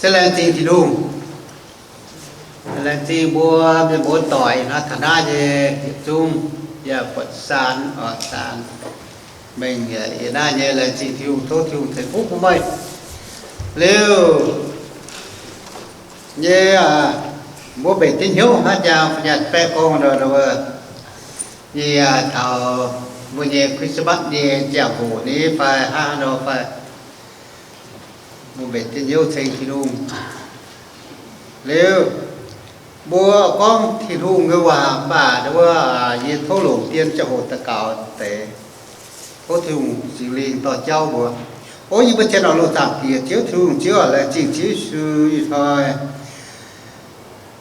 Se laengz zingh Tin-Hungh. Laengz zingh mbuo mienh muoz-doic ih hnoi taux naaiv nyei yietc zungv, yaac buatc saan oc, saan mengh yaac yiem naaiv nyei. Laengz zingh Tin-Hungh, tov Tin-Hungh ceix fuqv bun meih. Liuz nyei, mbuo mbenc jienv hnyouv hnangv jangx nyanc baeqv gorngv nor, nyei taux mbuo nyei Christmas nyei ziangh hoc ni fai hnangv nor fai, mbuo mbenc jienv hnyouv ceng Tin-Hungh. Liuz mbuo gorngv Tin-Hungh nyei waac mv baac wuov, yie tov longc dien ziangh hoc daux gaux deix, tov Tin-Hungh Singx Lingh dorh jauv mbuo. O yie mbuo cien oix longc zaangc Diex Ziouv Tin-Hungh, Ziouv aac, laengz zingh Ziouv Yesu ih hnoi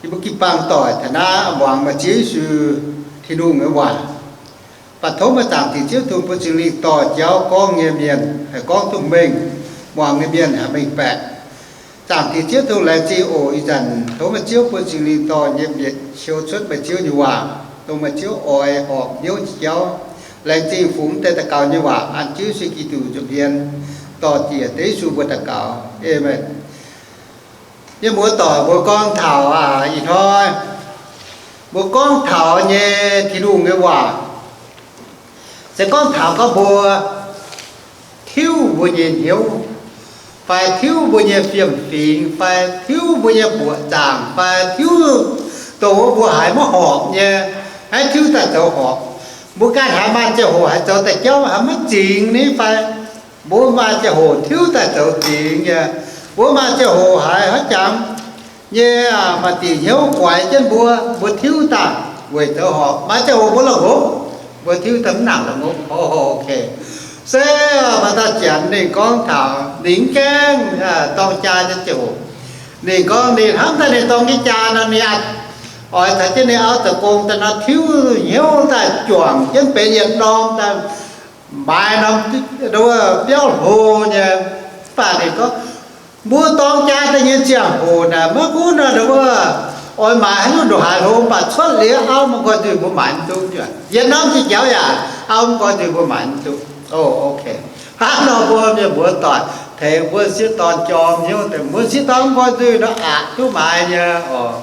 yie mbuo jiu-baang doic taux naaiv muangx maaih Ziouv Yesu Tin-Hungh nyei waac. Mv baac tov maaih zaangc Diex Ziouv Tin-Hungh bun Singx Lingh dorh jauv gorngv nyei mienh haih gorngv duqv mengh, muangx nyei mienh haih mengh baeqc. Zaangc Diex Ziouv Tin-Hungh, laengz zingh oc. Ih zanc tov meih Ziouv bun Singx Lingh dorh nyei mienh siou cuotv meih Ziouv nyei waac, dongh meih Ziouv oix horpc hnyouv nyei jauv. Laengz zingh fungx deix daux gaux nyei waac an Ziouv Yesu Giduc nza'hmien dorh jiex deix Yesu mbuo daux gaux. Aamen. Mienh muoz-doic, mbuo gorngv taux ih hnoi mbuo gorngv taux nyei Tin-Hungh nyei waac se gorngv taux gorngv mbuo tiuv mbuo nyei hnyouv, fai tiuv mbuo nyei fiem-fingx, fai tiuv mbuo nyei mbuoqc zaangc, fai tiuv dongh wuov mbuo haiz maiv horpc nyei, haiz tiuv daaih zoux horpc. Mbuo ganh haiz maaih ziangh hoc haiz zoux daaih jauv haiz maiv zingx ni fai, mbuo maaih ziangh hoc tiuv daaih zoux zingx nyei. Mbuo maaih ziangh hoc haiz haaix jangx nyei, maaih dingc hnyouv guaix jienv mbuo, mbuo tiuv daaih weic zoux horpc. Maaih ziangh hoc mbuo la'ngopv, mbuo tiuv daaih mv nangc la'ngopv. O, se maaih dauh Janx ninh gorngv taux ninh mv gaengh dorng jaa nyei ziangh hoc, ninh gorngv ninh hnamv daaih ninh dorng jienv jaa nor, ninh aqc oix caux jienv ninh auv zoux gong daaih nor, tiuv hnyouv daaih juangc jienv benx yietc norm daaih, maaiz norm biauv hlo nyei. Mv baac ninh gorngv mbuo dorng jaa daaih nyei ziangh hoc naaic maiv gunv nor, wuov, oix maaiz haaix nyungc ndongc haaix hlo, mv baac cuotv liuz auv maiv nqoi nzuih mbuo maaiz mv duqv. Yietc norm jiex jauv yaac auv maiv nqoi nzuih mbuo maaiz mv duqv. O, ok. Hnangv nor mbuo mienh muoz-doic, tengx mbuo sieqv dorn jorm hnyouv deix, mbuo sieqv dorn maiv nqoi nzuih nor aqc duqv maaiz nyei oc.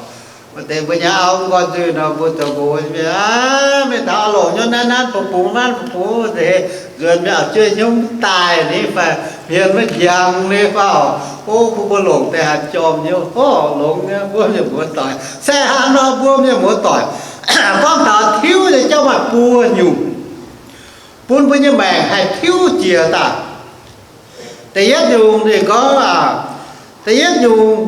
Maaih deix mbuo nyei auv maiv nqoi nzuih nor, mbuo zoux nqox mienh, aav, mingh taux longc nyei naaiv naaiv bungx bungx, naaiv bungx bungx deix, nzuonx mingh auv-jueiv hnyouv mv daaih ni fai, hmien maiv ndiangx ni fai oc. O, mbuo mbuo longc deix haih jorm hnyouv oc. Longx nyei mbuo mienh muoz-doic. Se hnangv nor mbuo mienh muoz-doic gorngv taux tiuv nyei jauv maaih buo nyungc bun mbuo nyei maengc haih tiuv jiex daaih. Da'yietv nyungc ninh gorngv, da'yietv nyungc,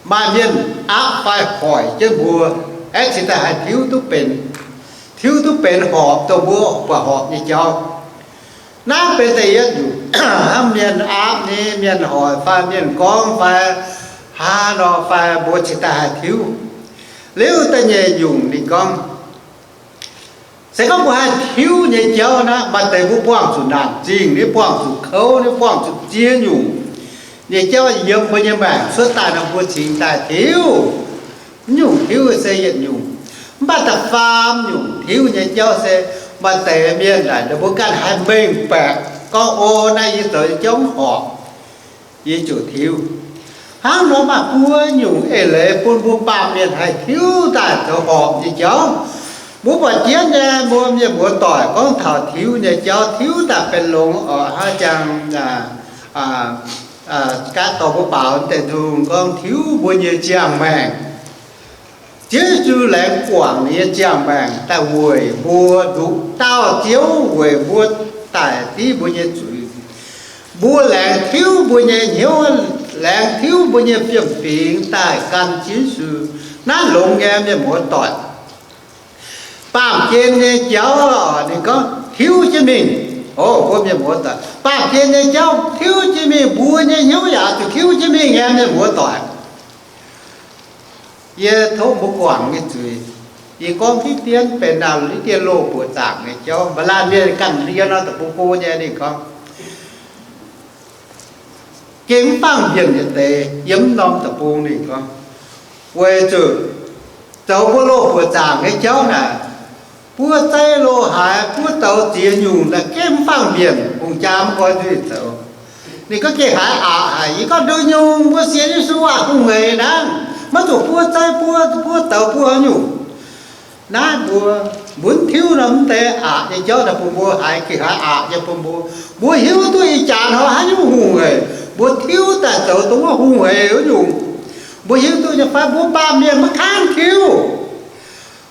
maaih mienh aapv fai hoic jienv mbuo, aengx cingx daaih haih tiuv duqv benx, tiuv duqv benx horpc dongh mbuo buatc horpc nyei jauv. Naaiv benx da'yietv nyungc. Hnangv mienh aapv ni, mienh hoic fai mienh gorngv fai hnangv nor fai, mbuo cingx daaih haih tiuv. Liuz da'nyeic nyungc ninh gorngv, se gorngv mbuo haih tiuv nyei jauv naaiv, maaih deix mbuo buangh zuqc naanc zingh ni, buangh zuqc kouv ni, buangh zuqc ziex nyungc nyei jauv yiem mbuo nyei maengc cuotv daaih nor, mbuo cingx daaih tiuv. Mv nyungc tiuv se yietc nyungc. Mv baac da'faam nyungc tiuv nyei jauv se maaih deix mienh naaic, ninh mbuo ganh haih mengh baeqc gorngv, O, naaiv yie zoux nyei jauv mv horpc, yie ziouc tiuv. Hnangv nor maaih buo nyungc eix leiz bun mbuo baamh mienh haih tiuv daaih zoux horpc nyei jauv. Mbuo buatc jienv nyei, mbuo mienh muoz-doic gorngv taux tiuv nyei jauv, tiuv daaih benx longx oc. Hnangv jangx gaatv dorh mbuo baaux deix nzung gorngv tiuv mbuo nyei ziangh maengc. Ziouv Yesu laengz guangc ninh nyei ziangh maengc daaih weic mbuo, nduqc dauh Ziouv weic mbuo daic div mbuo nyei zuiz. Mbuo laengz tiuv mbuo nyei hnyouv, laengz tiuv mbuo nyei fiem-fingx daaih gan Ziouv Yesu. Naaiv longx nyei, mienh muoz-doic. Baamh gen nyei jauv, ninh gorngv tiuv jienv mingh. O, mbuo mienh muoz-doic, baamh gen nyei jauv tiuv jienv mingh, mbuo nyei hnyouv yaac zuqc tiuv jienv mingh nyei, mienh muoz-doic. Yie tov mbuo guangc nyei zuiz, yie gorngv diqv dien benx naaiv dieh loz-buoc zaangc nyei jauv, maaih laanh mienh ganh ndie nor deic-bung go nyei. Ninh gorngv, gengh mv fangh mbienc nyei deix yiem norm deic-bung. Ninh gorngv, weic zuqc zoux mbuo loz-buoc zaangc nyei jauv naaic, buov zeiv loz-haaix, buov douz ziex nyungc naaic gengh mv fangh mbienc, hungh jaa mv nqoi nzuih zoux. Ninh gorngv gengh haiz aqc haic. Yie gorngv nduqc nyungc mbuo sienx Yesu baac hungh eix naaiv, maiv zuqc buo zeiv buo, buo douz buo nyungc. Naaiv mbuo mbuo tiuv nor, mv deix aqc nyei jauv daaih bun mbuo, haiz gengh haiz aqc nyei bun mbuo. Mbuo hiuv duqv ih jaax hnoi haaix nyungc hungh eix, mbuo tiuv daaih zoux dongh wuov hungh eix wuov nyungc. Mbuo hiuv duqv nyei fai? Mbuo baamh mienh maiv kangv tiuv.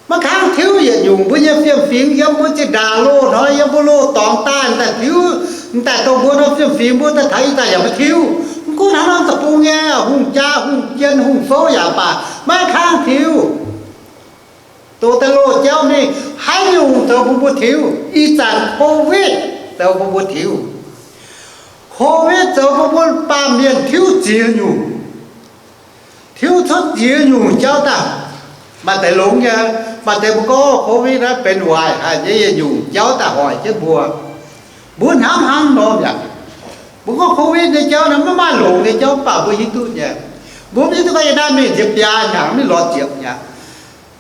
Maiv kangv tiuv yietc nyungc. Mbuo nyei fiem-fingx yiem mbuo zinh ndaangc loz-hnoi yiem mbuo loz-dorngx daaih, daaih tiuv, daaih dongh mbuo norm fiem-fingx mbuo daaih taux ih zanc yaac maiv tiuv. Mv gunv haaix norm deic-bung nyei hungh jaa, hungh jien, hungh fouv yaac baac, maiv kangv tiuv. Dongh daaih loz-jauv mingh, haaix nyungc zoux bun mbuo tiuv? Ih zanc Covid zoux bun mbuo tiuv. Covid zoux bun mbuo baamh mienh tiuv ziex nyungc. Tiuv cuotv ziex nyungc jauv daaih. Maaih deix longx nyei, maaih deix mbuo gorngv Covid naaiv benx waaic haic nyei yietc nyungc jauv daaih hoic jienv mbuo. Mbuo hnamv hnangv nor mi'aqv. Mbuo gorngv Covid nyei jauv naaiv maiv maaih longx nyei jauv, mv baac mbuo hiuv duqv nyei. Mbuo maiv hiuv duqv gorngv yiem naaiv mingh nziex biaa hnyangx mingh lorz ziepc hnyangx.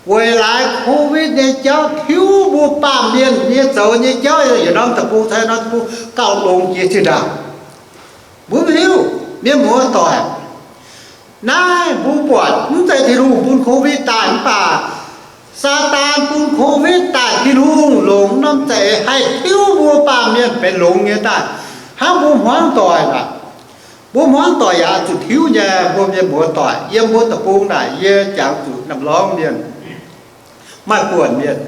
Weic laaix Covid nyei jauv tiuv mbuo baamh mienh nyei zoux nyei jauv, yietc norm deic-bung caux norm deic-bung gauh longx jiex zinh ndaangc. Mbuo maiv hiuv, mienh muoz-doic. Naaiv mbuo buatc mv zeiz Tin-Hungh bun Covid daaih, mv baac Saadaan bun Covid daaih. Tin-Hungh longc norm za'eix haih tiuv mbuo baamh mienh benx longx nyei daaih. Hnangv mbuo hmuangv doic aac, mbuo hmuangv doic yaac zuqc tiuv nyei. Mbuo mienh muoz-doic yiem mbuo deic-bung naaic, yie jangx zuqc Namh Lorngv mienh, maaih buonc mienh,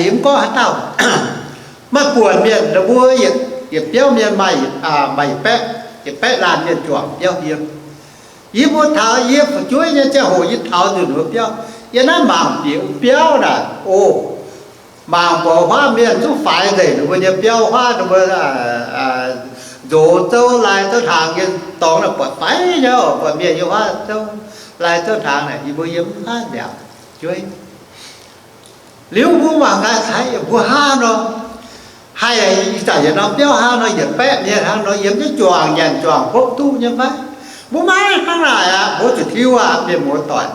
yie mv gorngv haaix dauh, maaih buonc mienh, ninh mbuo yietc, yietc biauv mienh maaih, maaih yietc baeqv, yietc baeqv laanh mienh juangc biauv yiem. Yie mbuo taux yie fu'jueiv nyei ziangh hoc yie taux nzunc wuov biauv, yiem naaiv mangc bieqc wuov biauv naaic, o, mangc mbuoqc huaav mienh zungv faix nzengc. Ninh mbuo nyei biauv huaav, ninh mbuo nzox zouv lai zouv hnaangx nyei dorngx naaic buatc faix nyei, buatc mienh nyei huaav zouv lai zouv hnaangx naaic, yie mbuo yiem mv haih mbiaauc jueiv. Liuz mbuo mangc gaax, caux mbuo hnangv nor, haih ih zanc yietc norm biauv hnangv nor, yietc baeqv mienh hnangv nor, yiem jienv juangc nyanc juangc hopv duqv nyei fai? Mbuo maiv hnangv naaic aqv. Mbuo zuqc tiuv aqv, mienh muoz-doic.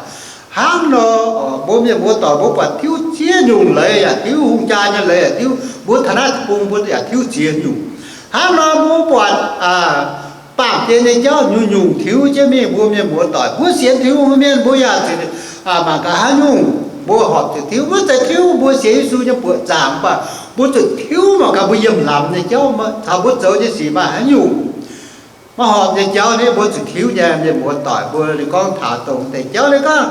Hnangv nor, mbuo mienh muoz-doic mbuo buatc tiuv ziex nyungc leiz yaac tiuv, hungh jaa nyei leiz yaac tiuv, mbuo taux naaiv deic-bung mbuo yaac tiuv ziex nyungc. Hnangv nor mbuo buatc baamh gen nyei jauv nyungc-nyungc tiuv jienv mingh. Mbuo mienh muoz-doic, mbuo sienx Tin-Hungh mienh mbuo yaac zuqc mangc gaax haaix nyungc mbuo horpc zuqc tiuv. Maiv zeiz tiuv mbuo sienx Yesu nyei buoqc zaangc, mv baac mbuo zuqc tiuv mangc gaax mbuo yiem lamz nyei jauv, taux mbuo zoux nyei sic maaih haaix nyungc maiv horpc nyei jauv, ninh mbuo zuqc tiuv nyei. Mienh muoz-doic mbuo, ninh gorngv taux dongh deix jauv, ninh gorngv,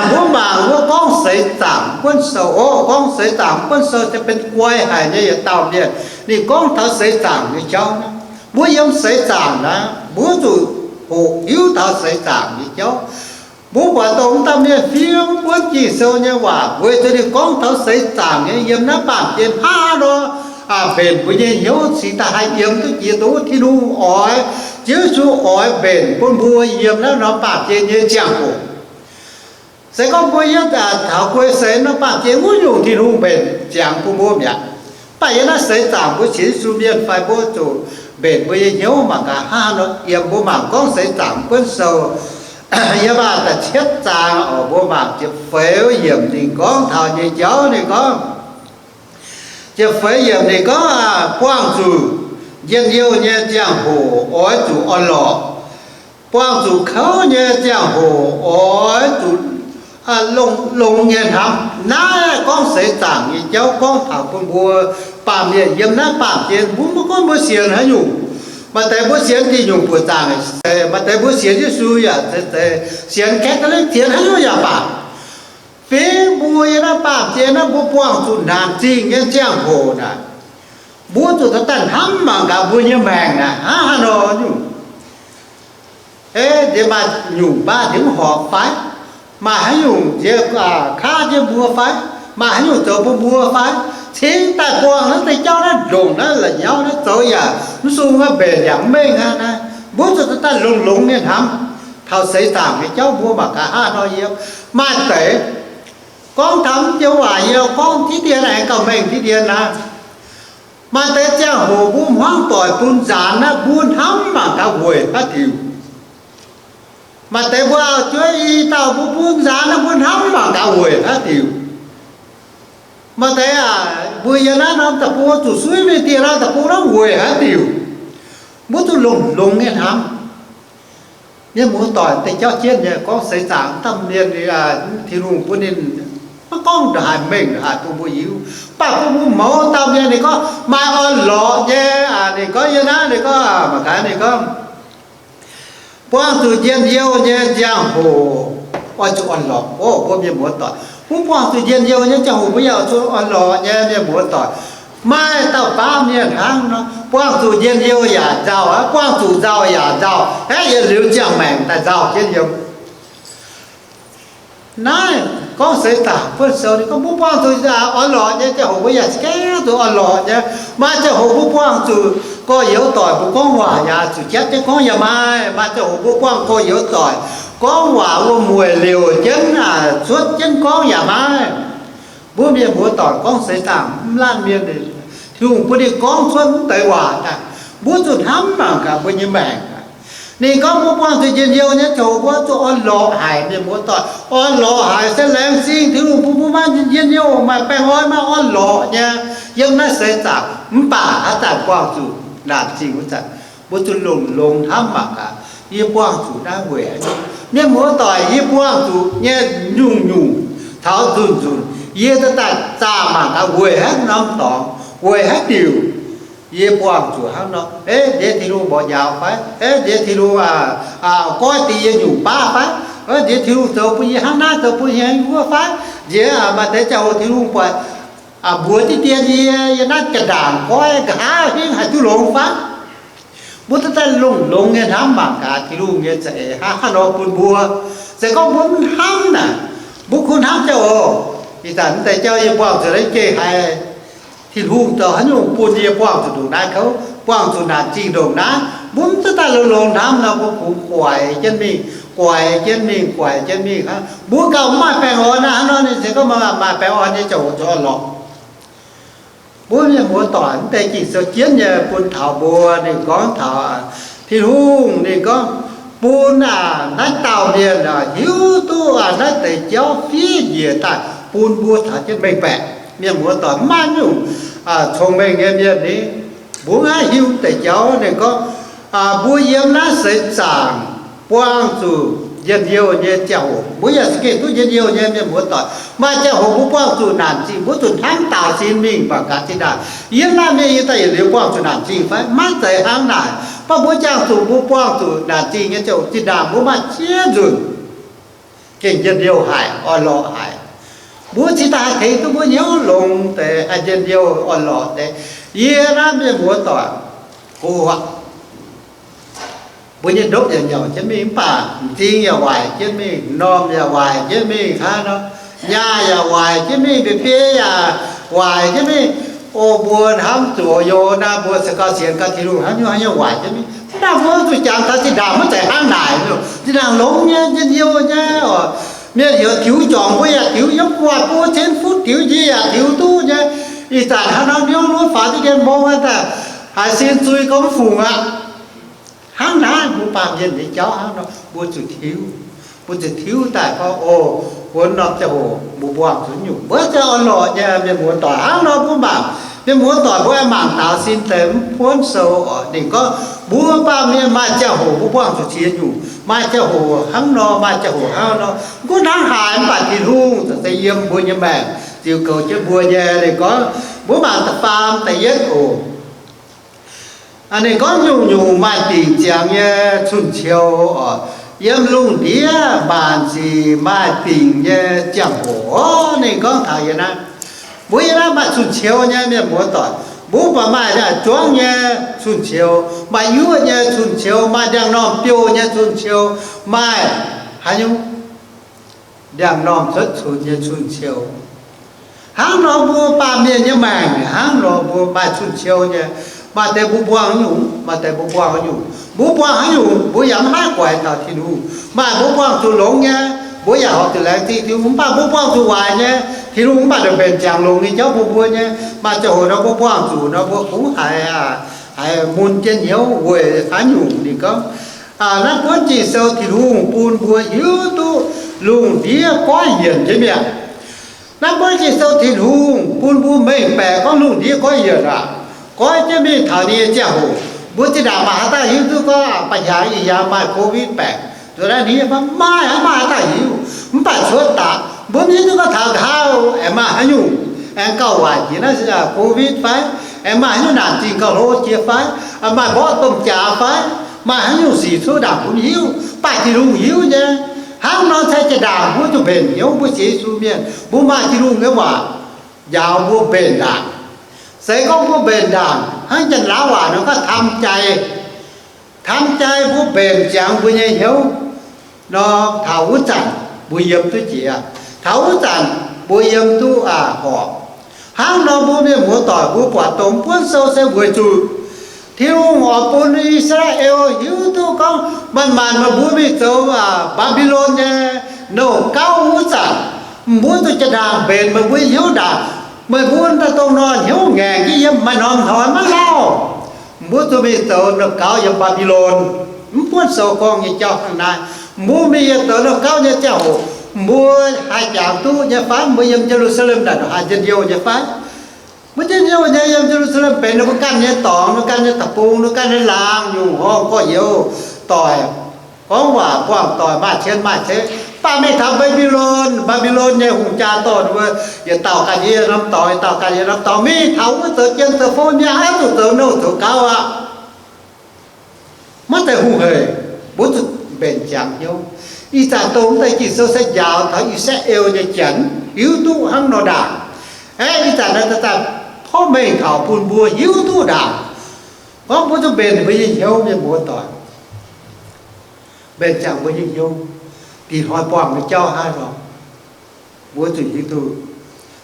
mbuo mangc wuov gorngv seix zaangc buonv sou. O, gorngv seix zaangc buonv sou se benx guai haic nyei yietc dauh mienh. Ninh gorngv taux seix zaangc nyei jauv. Mbuo yiem seix zaangc naaiv, mbuo zuqc hoqc hiuv taux seix zaangc nyei jauv. Mbuo buatc dongh wuov dauh mienh fiev buonv Ging-Sou nyei waac weic zuqc ninh gorngv taux seix zaangc nyei, yiem naaiv baamh gen hnangv nor, mbenc mbuo nyei hnyouv cingx daaih haih yiem duqv jiex dongh wuov Tin-Hungh oix, Ziouv Yesu oix mbenc bun mbuo yiem naaiv norm baamh gen nyei ziangh hoc. Se gorngv mbuo yiem taux guei seix norm baamh gen wuov nyungc, Tin-Hungh mbenc ziangx bun mbuo mi'aqv. Mv baac yiem naaiv seix zaangc mbuo sienx Yesu mienh fai mbuo zuqc mbenc mbuo nyei hnyouv mangc gaax hnangv nor. Yiem mbuo mangc gorngv seix zaangc buonv sou, yiem aac da'cietv zaang oc, mbuo mangc ziepc feix yiemc ninh gorngv taux nyei jauv. Ninh gorngv, ziepc feix yiemc ninh gorngv, buangh zuqc njien-youh nyei ziangh hoc oix zuqc orn-lorqc. Buangh zuqc kouv nyei ziangh hoc oix zuqc longx, longx nyei hnamv. Naaiv gorngv seix zaangc nyei jauv, gorngv taux bun mbuo baamh mienh yiem naaiv baamh gen. Mbuo maiv gunv mbuo sienx haaix nyungc, maaih deix mbuo sienx diuh nyungc buoqc zaangc, maaih deix mbuo sienx Yesu yaac zeiz, sienx Catholic, sienx haaix nyungc yaac baac, fingx mbuo yiem naaiv baamh gen naaiv, mbuo buangh zuqc naanc zingh nyei ziangh hoc naaic, mbuo zuqc daaih hnamv mangc gaax mbuo nyei maengc naaic hnangv haaix nor nyungc. E, nziex maaih nyungc baav nziex mv horpc fai? Maaih haaix nyungc nziex kaav jienv mbuo fai? Maaih haaix nyungc zoux bun mbuo fai? Cingx daaih buangh naaiv deix jauv naaiv, ndongc naaiv la'nyauv naaiv zoux yaac mv sung, mbenc yaac mv mengh aqv naaiv. Mbuo zuqc daaih longx-longx nyei hnamv taux seix zaangc nyei jauv, mbuo mangc gaax hnangv haaix nor yiem. Maaih deix gorngv taux mv joux waac yie gorngv diqv dien aengx gauh mengh diqv dien naaiv. Maaih deix ziangh hoc mbuo hmuangv doic bun nzaanx naaiv, mbuo hnamv mangc gaax weic haaix diuc. Maaih deix mbuo auv-jueiv i dauh mbuo bun nzaanx naaiv, mbuo hnamv mangc gaax weic haaix diuc. Maaih deix aac, mbuo yiem naaiv norm deic-bung zuqc suiv mingh dieh naaiv deic-bung naaiv weic haaix diuc. Mbuo zuqc longx-longx nyei hnamv. Mienh muoz-doic, deix jauv jienv nyei gorngv seix zaangc, dauh mienh, Tin-Hungh bun ninh maiv gorngv ndongc haaix mengh ndongc haaix bun mbuo hiuv, mv baac bun mbuo mouz dauh mienh ninh gorngv maaih orn-lorqc nyei. Ninh gorngv yie naaiv, ninh gorngv mangc gaax, ninh gorngv buangh zuqc njien-youh nyei ziangh hoc oix zuqc orn-lorqc. O, mbuo mienh muoz-doic, mbuo buangh zuqc njien-youh nyei ziangh hoc mbuo yaac zuqc orn-lorqc nyei, mienh muoz-doic. Maaih dauh baav mienh hnangv nor, buangh zuqc njien-youh yaac nzauh, buangh zuqc nzauh yaac nzauh, aeqv, yietc liuz ziangh maengc daaih nzauh jienv yiem. Naaiv gorngv seix zaangc buonv sou, ninh gorngv mbuo buangh zuqc orn-lorqc nyei ziangh hoc mbuo yaac za'gengh zuqc orn-lorqc nyei. Maaih ziangh hoc mbuo buangh zuqc gorx-youz doic mbuo gorngv waac yaac zuqc jatv jienv gorngv yaac maaih. Maaih ziangh hoc mbuo buangh gorx-youz doic gorngv waac wuom-mueic liouc jienv, cuotv jienv gorngv yaac maaih. Mbuo mienh muoz-doic gorngv seix zaangc mv laanh mienh, Tin-Hungh bun ninh gorngv cuotv mv deix waac daaih, mbuo zuqc hnamv mangc gaax mbuo nyei maengc. Ninh gorngv mbuo buangh zuqc njien-youh nyei ziangh hoc mbuo zuqc orn-lorqc haic, mienh muoz-doic. Orn-lorqc haic se laengz zingh Tin-Hungh bun mbuo maaih njien-youh, maaih baengh orn, maaih orn-lorqc nyei yiem naaiv seix zaangc. Mv baac haaix zanc buangh zuqc naanc zingh wuov zanc, mbuo zuqc longx-longx hnamv mangc gaax, yie buangh zuqc naaiv weic haaix nyungc? Mienh muoz-doic, yie buangh zuqc nyei nyungc-nyungc taux nzunc-nzunc, yie daaih zaah mangc gaax weic haaix norm dorngx, weic haaix diuc yie buangh zuqc hnangv nor. Eix ndiev Tin-Hungh mborqv njaaux fai? Eix ndiev Tin-Hungh goiv deix yie nyungc baav fai? Eix ndiev Tin-Hungh zoux bun yie hnangv naaiv, zoux bun yie hnangv wuov fai? Nziex maaih deix ziangh hoc Tin-Hungh buatc mbuox diqv dien yie, yie naaiv ga'ndaangc goiv nqa'haav hingv haih duqv longx fai? Mbuo duqv daaih longx-longx nyei hnamv mangc gaax Tin-Hungh nyei za'eix hnangv haaix nor bun mbuo. Se gorngv mbuo mv hnamv naaic, mbuo kungx hnamv jauv oc. Ih zanc mv deix jauv yie buangh zuqc naaiv geh haiz Tin-Hungh zoux haaix nyungc bun yie buangh zuqc ndongc naaiv kouv, buangh zuqc naanc zingh ndongc naaiv. Mbuo mv duqv daaih longx-longx hnamv nor, mbuo kungx guaix jienv mingh, guaix jienv mingh, guaix jienv mingh hnangv. Mbuo gauh mv maaih baengh orn naaiv hnangv nor, ninh se gorngv maaih baengh orn nyei ziangh hoc zuqc orn-lorqc. Mbuo mienh muoz-doic, mv deix Ging-Sou jienv nyei bun taux mbuo. Ninh gorngv taux Tin-Hungh, ninh gorngv bun aac naaiv dauh mienh hiuv duqv naaiv deix jauv fiev njiec daaih bun mbuo taux jienv mengh baeqc. Mienh muoz-doic, mv maaih nyungc cong-mengh nyei mienh ni, mbuo mv haih hiuv deix jauv. Ninh gorngv mbuo yiem naaiv seix zaangc buangh zuqc njien-youh nyei ziangh hoc, mbuo yaac za'gengh duqv njien-youh nyei, mienh muoz-doic. Maaih ziangh hoc mbuo buangh zuqc naanc zingh, mbuo zuqc hnangv daaux sin mingh mangc gaax zinh ndaangc. Yie mv maaih mienh, yie daaih yietc liuz buangh zuqc naanc zingh fai? Maiv zeiz hnangv naaic. Mv baac mbuo jangx zuqc mbuo buangh zuqc naanc zingh nyei ziangh hoc zinh ndaangc mbuo maaih ziex nzunc gengh njien-youh haic, orn-lorqc haic. Mbuo cingx daaih haih tengx duqv mbuo hnyouv longx deix, haih njien-youh orn-lorqc deix. Yie naaiv, mienh muoz-doic, go aqv. Mbuo nyei ndopv yaac nyauc jienv mingh, mv baac m'zing yaac waaic jienv mingh, m'normh yaac waaic jienv mingh hnangv nor, nyaah yaac waaic jienv mingh, mba'biei yaac waaic jienv mingh. O mbuo hnamv zuqc yie naaiv, mbuo se gauh sienx gauh Tin-Hungh, haaix nyungc haaix nyungc waaic jienv mingh. Mv baac mbuo zuqc jangx taux zinh ndaangc maiv zeiz hnangv naaic. Zinh ndaangc longx nyei, njien-youh nyei oc. Mienh heuc tiux juangc, mbuo yaac tiux, yiem gu'nguaaic buo cin futv tiux, yie yaac tiux duqv nyei. Ih zanc hnangv nor hnyouv luov faaux diqv dien mbong daaih, haiz sin zui gorngv mv fungc aqv. Hnangv naaiv mbuo baamh mienh nyei jauv hnangv nor, mbuo zuqc tiux. Mbuo zuqc tiux daaih gorngv, o, wuov norm ziangh hoc mbuo buangh zuqc nyungc, mbuo ziouc orn-lorqc nyei, mienh muoz-doic. Hnangv nor mbuo mangc, mienh muoz-doic, mbuo aengx mangc daaux sin deix mv buonv sou oc. Ninh gorngv mbuo baamh mienh maaih ziangh hoc mbuo buangh zuqc ziex nyungc, maaih ziangh hoc hnangv nor, maaih ziangh hoc hnangv nor. Mv gunv hnangv haaix, mv baac Tin-Hungh za'gengh yiem mbuo nyei maengc ziux goux jienv mbuo nyei. Ninh gorngv, mbuo mangc da'faam da'yietv oc. Ninh gorngv nyungc-nyungc maaih dingc ziangx nyei cun-ciou oc. Yiem lungh ndiev maanc sic maaih dingc nyei ziangh hoc. Ninh gorngv taux yie naaiv, mbuo yie naaiv maaih cun-ciou nyei, mienh muoz-doic. Mbuo baac maaih juangv nyei cun-ciou, maaih yuoqv nyei cun-ciou, maaih ndiangx-normh biouh nyei cun-ciou, maaih haaix nyungc ndiangx-normh cuotv cunx nyei cun-ciou. Hnangv nor mbuo baamh mienh nyei maengc hnangv nor, mbuo maaih cun-ciou nyei. Maaih deix mbuo buangh haaix nyungc, maaih deix mbuo buangh haaix nyungc. Mbuo buangh haaix nyungc, mbuo yaac mv haih guaix taux Tin-Hungh. Maaih mbuo buangh zuqc longx nyei, mbuo yaac horpc zuqc laengz zingh Tin-Hungh. Mv baac mbuo buangh zuqc waaic nyei, Tin-Hungh mv baac ndongc mbenc ziangx longx nyei jauv bun mbuo nyei. Maaih ziangh hoc nor mbuo buangh zuqc nor, mbuo kungx haiz, haiz mun jienv hnyouv weic haaix nyungc. Ninh gorngv, naaiv buonv Ging-Sou Tin-Hungh bun mbuo hiuv duqv lungh ndiev goiv yienc jienv mi'aqv. Naaiv buonv Ging-Sou Tin-Hungh bun mbuo mengh baeqc gorngv lungh ndiev goiv yienc aqv. Goiv jienv mingh taux ninh nyei ziangh hoc, mbuo zinh ndaangc mangc haaix dauh hiuv duqv gorngv, ba'hnyangx ih hnyangx maaih Covid baengc. Zuqc naaiv ni fai maaih, maaih haaix dauh hiuv? Mv baac cuotv daaih mbuo mv hiuv duqv gorngv taux nqa'haav aengx maaih haaix nyungc, aengx gauh waaic jiex naaiv se covid fai, aengx maaih haaix nyungc naanc zingh gauh hlo jiex fai, maaih mborqv domh jaax fai, maaih haaix nyungc sic cuotv ndaangc mbuo mv hiuv. Mv baac Tin-Hungh hiuv nyei. Hnangv nor cai jaa-ndaangc mbuo zuqc mbenc hnyouv, mbuo sienx Yesu mienh, mbuo maaih Tin-Hungh nyei waac njaaux mbuo mbenc ndaangc. Se gorngv mbuo mbenc ndaangc hnangv janx-laauv waac nor gorngv ทำใจ, ทำใจ, mbuo mbenc ziangx mbuo nyei hnyouv nor, taux wuov zanc mbuo yiem duqv jiex, taux wuov zanc mbuo yiem duqv horpc. Hnangv nor mbuo mienh muoz-doic mbuo buatc dongh buonv sou se weic zuqc Tin-Hungh oix bun I^saa^laa^en hiuv duqv gorngv maanc-maanc meih mbuo mingh zoux Mbaa^mbi^lon nyei nouh gauv wuov zanc, mbuo zuqc jaa-ndaangc mbenc meih mbuo hnyouv ndaangc. Meih mbuo daaih dongh nor hnyouv ngaengc jienv yiem, maaih norm hnoi maiv lauh. Mbuo zuqc mingh zoux nouh gauv yiem Mbaa^mbi^lon. Mv buonv sou gorngv nyei jauv hnangv naaiv. Mbuo mingh yietc zoux nouh gauv nyei ziangh hoc, mbuo haih jangx duqv nyei fai? Mbuo yiem Ye^lu^saa^lem naaic ndongc haaix njien-youh nyei fai? Mbuo njien-youh nyei. Yiem Ye^lu^saa^lem benx ninh mbuo ganh nyei dorngx, ninh mbuo ganh nyei deic-bung, ninh mbuo ganh nyei laangz, nyungc horngh gorx-youz doic, gorngv waac buangh doic, maaih cien maaih ceix. Mv baac mingh taux Mbaa^mbi^lon, Mbaa^mbi^lon nyei hungh jaa dorh ninh mbuo yietc dauh ganh nyei norm dorngx, yietc dauh ganh nyei norm dorngx. Mingh taux wuov zoux jien zoux fouv, mienh aqv zuqc zoux nouh zoux gauv aqv. Maiv zeiz hungh hec. Mbuo zuqc mbenc ziangx hnyouv. Ih zanc dongh mv deix Ging-Sou se njaaux taux I^saa^laa^en nyei janx hiuv duqv hnangv nor ndaangc. Aeqv, ih zanc naaiv daaih porv mengh taux bun mbuo hiuv duqv ndaangc. Gorngv mbuo zuqc mbenc mbuo nyei hnyouv, mienh muoz-doic, mbenc ziangx mbuo nyei hnyouv, dinh hnoi buangh nyei jauv hnangv nor, mbuo zuqc hiuv duqv.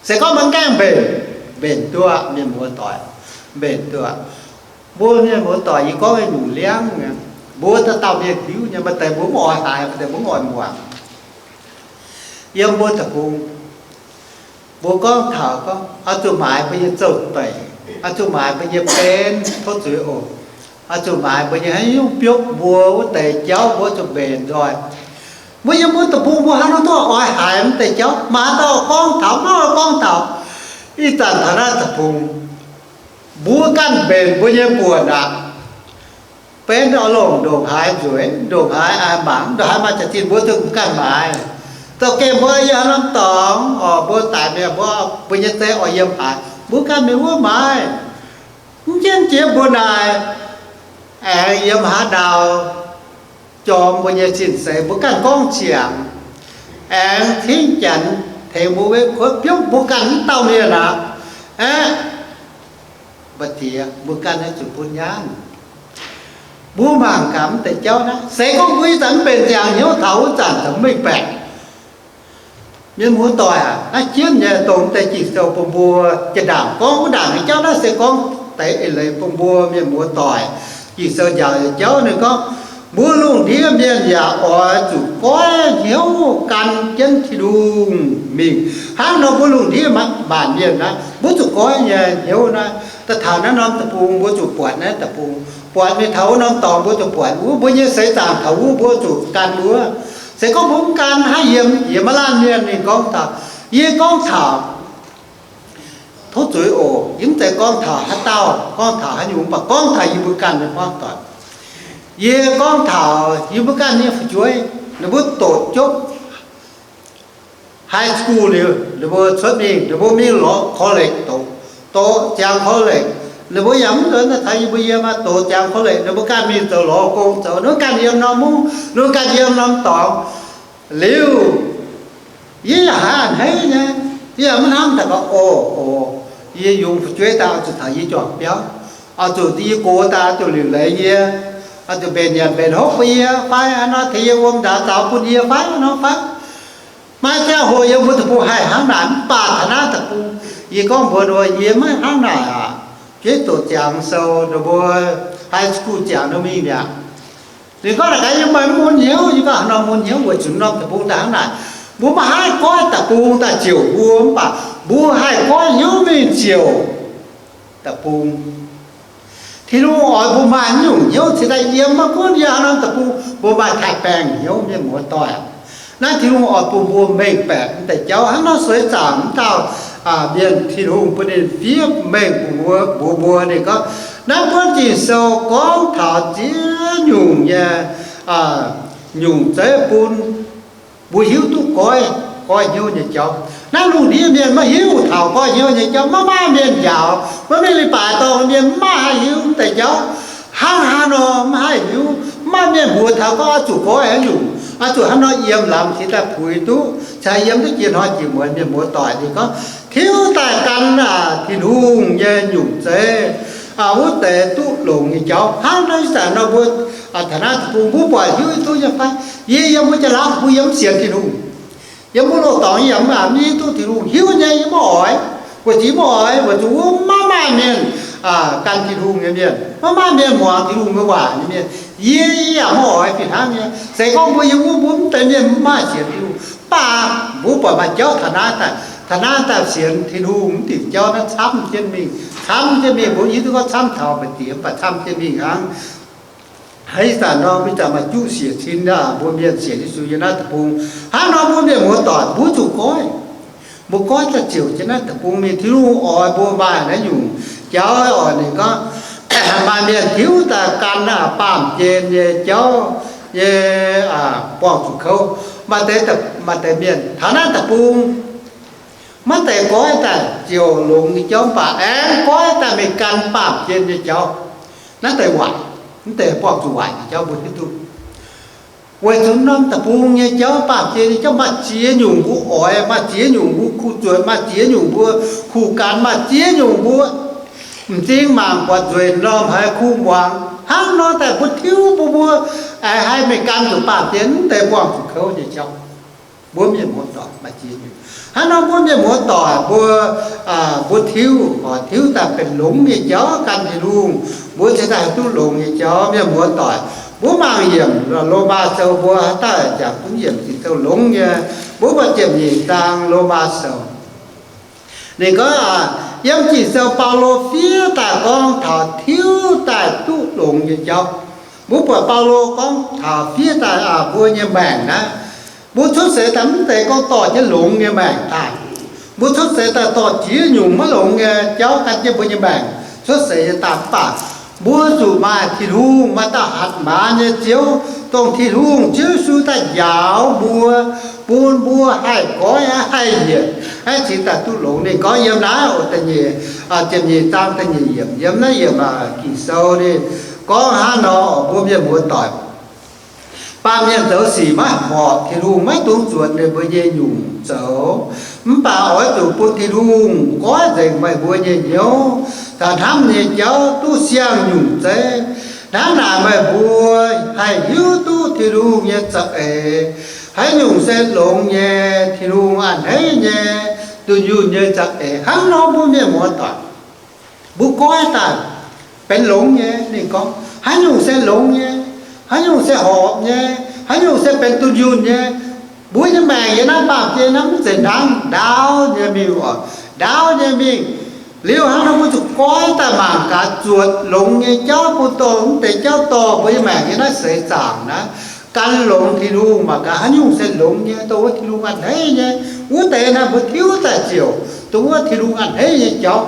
Se gorngv maiv gaengh mbenc, mbenc duqv, mienh muoz-doic, mbenc duqv. Mbuo mienh muoz-doic, yie gorngv nyungc liangv, mbuo dauh dauh mienh hiuv nyei. Maaih deix mbuo mv oix haiz, maaih deix mbuo mv oix muangx. Yiem mbuo deic-bung, mbuo gorngv taux gorngv oix zuqc maaiz mbuo nyei zouv-deic, oix zuqc maaiz mbuo nyei benv, tov zuiz oc. Oix zuqc maaiz mbuo nyei haaix nyungc biopv mbuo wuov deix jauv, mbuo zuqc mbenc nzoih. Mbuo yiem mbuo deic-bung mbuo hnangv nor duqv oix haiz mv deix jauv. Maaih dauh gorngv taux, maiv oix gorngv taux. Ih zanc taux naaiv deic-bung, mbuo ganh mbenc mbuo nyei buonc aqv. Benv oix longc ndongc haaix nzueic, ndongc haaix mangc, ndongc haaix maaih jaax-zinh, mbuo zuqc ganh maaiz. Za'gengh mbuo yiem haaix norm dorngx, mbuo daic mi'aqv, mbuo, mbuo nyei zei oix yiem haaix, mbuo ganh mingh wuov maaiz. Mv jienv jiex mbuo naaic, aengx yiem haaix ndau jorm mbuo nyei cin-seix, mbuo ganh gorngv ziangx, aengx tingv Janx tengx mbuo wetv kuotv biopv mbuo ganh wuov dauh mienh aqv. Aeqv, mbu'ziex mbuo ganh naaiv zuqc bun nyaanh. Mbuo mangc gaax mv deix jauv naaiv. Se gorngv mbuo ih zanc mv mbenc ziangx hnyouv taux wuov zanc, mv mengh baeqc. Mienh muoz-doic aac, naaiv jienv nyei dongh mv deix Ging-Sou bun mbuo jaa-ndaangc gorngv wuov ndaangc nyei jauv naaiv se gorngv deix eix leiz bun mbuo mienh muoz-doic. Ging-Sou njaaux nyei jauv ninh gorngv, mbuo lungh ndiev mienh yaac oix zuqc goiv hnyouv gan jienv Tin-Hungh mingh. Hnangv nor mbuo lungh ndiev maanc mienh naaiv, mbuo zuqc goiv nyei hnyouv naaiv. Daaih taux naaiv norm deic-bung mbuo zuqc buatc naaiv deic-bung, buatc mingh taux wuov norm dorngx mbuo zuqc buatc wuov, mbuo nyei seix zaangc taux wuov mbuo zuqc gan wuov. Se gorngv mbuo mv gan, hnangv yie, yie maiv laanh mienh ninh gorngv taux, yie gorngv taux, tov zuiz oc, yie mv zeiz gorngv taux haaix dauh, gorngv taux haaix nyungc, mv baac gorngv taux yie mbuo ganh nyei hmuangv doic. Yie gorngv taux yie mbuo ganh nyei fu'jueiv, ninh mbuo doqc jopv high school liuz, ninh mbuo cuotv mingh, ninh mbuo mingh lorz college doqc, doqc ziangx college. Ninh mbuo yaac mv nzuonx daaih taux yie mbuo yiem aqv, doqc ziangx college, ninh mbuo ganh mingh zoux lorz gong zoux, ninh mbuo ganh yiem norm mungv, ninh mbuo ganh yiem norm dorngx. Liuz, yie yaac haiz a'hneiv nyei. Yie yaac maiv hnamv daaih gorngv, o, o, yie yungz fu'jueiv daaih oix zuqc taux yie juangc biauv, oix zuqc yie gox daaih oix zuqc liuc leiz yie, oix zuqc mbenc nyanc mbenc hopv bun yie fai hnangv nor, tengx yie wuom ndaaux zaux bun yie fai hnangv nor fai. Maaih ziangh hoc yiem mbuo deic-bung haih hnangv naaic, mv baac taux naaiv deic-bung, yie gorngv mbuox ninh mbuo, yie maiv hnangv naaic aac. Jueiv doqc ziangx sou, ninh mbuo high school ziangx ninh mingh mi'aqv. Ninh gorngv naaic gaax, yie maiv mun hnyouv. Yie gorngv haaix nor mun hnyouv? Weic zuqc norm deic-bung daaih hnangv naaic, mbuo maiv haih goiv deic-bung daaih ziouc mbuo, mv baac mbuo haih goiv hnyouv mingh ziouc deic-bung. Tin-Hungh oix mbuo maaih nyungc hnyouv cingx daaih yiem maiv gunv yiem haaix norm deic-bung, mbuo maaih taaih-baengh hnyouv, mienh muoz-doic. Naaiv Tin-Hungh oix bun mbuo mengh baeqc mv deix jauv. Hnangv nor sueiz zaangc mv dauh mienh, Tin-Hungh bun ninh fiev mengh mbuox mbuo, ninh gorngv, naaiv buonv Ging-Sou gorngv taux ziex nyungc nyei nyungc zeiv bun mbuo hiuv duqv goiv, goiv hnyouv nyei jauv. Naaiv lungh ndiev mienh maiv hiuv taux goiv hnyouv nyei jauv, maiv maaih mienh njaaux, maiv maaih leiz-baaix dorh mienh maiv maaih haih hiuv deix jauv. Hnangv haaix nor maiv haih hiuv, maiv maaih mienh mbuox taux gorngv oix zuqc goiv haaix nyungc, oix zuqc hnangv nor yiem lamz cingx daaih puix duqv, cingx yiem duqv jiex hnoi jiex muonz. Mienh muoz-doic ninh gorngv tiuv daaih gan aac Tin-Hungh nyei nyungc zeiv, wuov deix duqv longx nyei jauv. Hnangv naaiv ih zanc nor mbuo taux naaiv deic-bung mbuo buatc hiuv duqv nyei fai? Yie yiem mbuo jaax-laauv deic-bung yie mv sienx Tin-Hungh. Yiem mbuo loz-dorngx yie yaac mv hiuv duqv Tin-Hungh, hiuv nyei yie maiv oix. Weic zuqc maiv oix, weic zuqc wuov maiv maaih mienh gan Tin-Hungh nyei mienh, maiv maaih mienh muangx Tin-Hungh nyei waac nyei mienh. Yie yaac maiv oix fih hnangv nyei. Se gorngv mbuo yiem wuov mbuo mv deix mienh mv maaih sienx Tin-Hungh, mv baac mbuo buatc maaih jauv taux naaiv daaih, taux naaiv daaih sienx Tin-Hungh mv diuc jauv naaiv camv jienv mingh, camv jienv mingh. Mbuo hiuv duqv gorngv camv taux maaih diex, mv baac camv jienv mingh hnangv. Ih zanc nor mbuo zanc maaih juqv siec cin aac, mbuo mienh sienx Yesu yiem naaiv deic-bung. Hnangv nor mbuo mienh muoz-doic mbuo zuqc goiv. Mbuo goiv daaih ziouc jienv naaiv deic-bung mingh. Tin-Hungh oix mbuo maaih naaiv nyungc jauv oc. Ninh gorngv maaih mienh tiuv daaih gan aac baamh gen nyei jauv nyei buangh zuqc kouv. Maaih deix, maaih deix mienh taux naaiv deic-bung, maiv deix goiv daaih ziouc longx nyei jauv, mv baac aengx goiv daaih mingh gan baamh gen nyei jauv. Naaiv deix waaic, mv deix buangh zuqc waaic nyei jauv mbuo hiuv duqv. Weic zuqc norm deic-bung nyei jauv, baamh gen nyei jauv maaih ziex nyungc mbuo oix, maaih ziex nyungc mbuo kuh zuotc, maaih ziex nyungc mbuo kuh gan, maaih ziex nyungc mbuo m'zing mangc buatc nzueic normh haiz kuh muangx. Hnangv nor daaih mbuo tiuv bun mbuo aengx haih mingh gan zuqc baamh gen, mv deix buangh zuqc kouv nyei jauv. Mbuo mienh muoz-doic maaih ziex nyungc. Hnangv nor mbuo mienh muoz-doic mbuo, mbuo tiuv, oix tiuv daaih benx longx nyei jauv gan Tin-Hungh, mbuo cingx daaih haih duqv longx nyei jauv. Mienh muoz-doic, mbuo mangc yiemc Lomaa Sou mbuo haaix dauh jangx duqv yiemc Ging-Sou longx nyei, mbuo buatc ziepc nyeic zaang Lomaa Sou. Ninh gorngv, yiem Ging-Sou Baulo fiev daaih gorngv taux tiuv daaih duqv longx nyei jauv. Mbuo buatc Baulo gorngv taux fiev daaih mbuo nyei maengc naaiv, mbuo cuotv seix daaih mv zeiz gorngv dorh jienv longx nyei maengc daaih. Mbuo cuotv seix daaih dorh ziex nyungc maiv longx nyei jauv gan jienv mbuo nyei maengc cuotv seix nyei daaih. Mv baac mbuo zuqc maaih Tin-Hungh, maaih dauh hatc maaz nyei Ziouv, dongh Tin-Hungh Ziouv Yesu daaih njaaux mbuo, bun mbuo haih goiv, haih yietc, haih cingx daaih duqv longx. Ninh gorngv yiem naaiv oc, da'nyeic, ziepc nyeic zaang da'nyeic yiemc, yiem naaiv yiemc Ging-Sou ninh gorngv hnangv nor, mbuo mienh muoz-doic. Baamh mienh zoux sic maiv horpc Tin-Hungh, maiv dungx zuotc ninh mbuo nyei nyungc zoux. Mv baac oix zuqc bun Tin-Hungh goiv nzengc meih mbuo nyei hnyouv caux hnamv nyei jauv duqv siang-nyungc zeiv. Hnangv naaic meih mbuo haih hiuv duqv Tin-Hungh nyei za'eix, haaix nyungc se longx nyei, Tin-Hungh a'hneiv nyei, dunh yunh nyei za'eix. Hnangv nor mbuo mienh muoz-doic, mbuo goiv daaih benx longx nyei. Ninh gorngv haaix nyungc se longx nyei, haaix nyungc se horpc nyei, haaix nyungc se benx dunh yunh nyei. Mbuo nyei maengc yiem naaiv baamh gen naaiv mv zeiz hnangv, ndaauv nyei mingh oc, ndaauv nyei mingh. Liuz hnangv nor mbuo zuqc goiv daaih mangc gaax zuotc longx nyei jauv bun dongh mv deix jauv dorh mbuo nyei maengc yiem naaiv seix zaangc naaiv gan longx Tin-Hungh. Mangc gaax haaix nyungc se longx nyei, dongh wuov Tin-Hungh a'hneiv nyei, wuov deix naaiv mbuo tiuv daaih ziouc dongh wuov Tin-Hungh a'hneiv nyei jauv.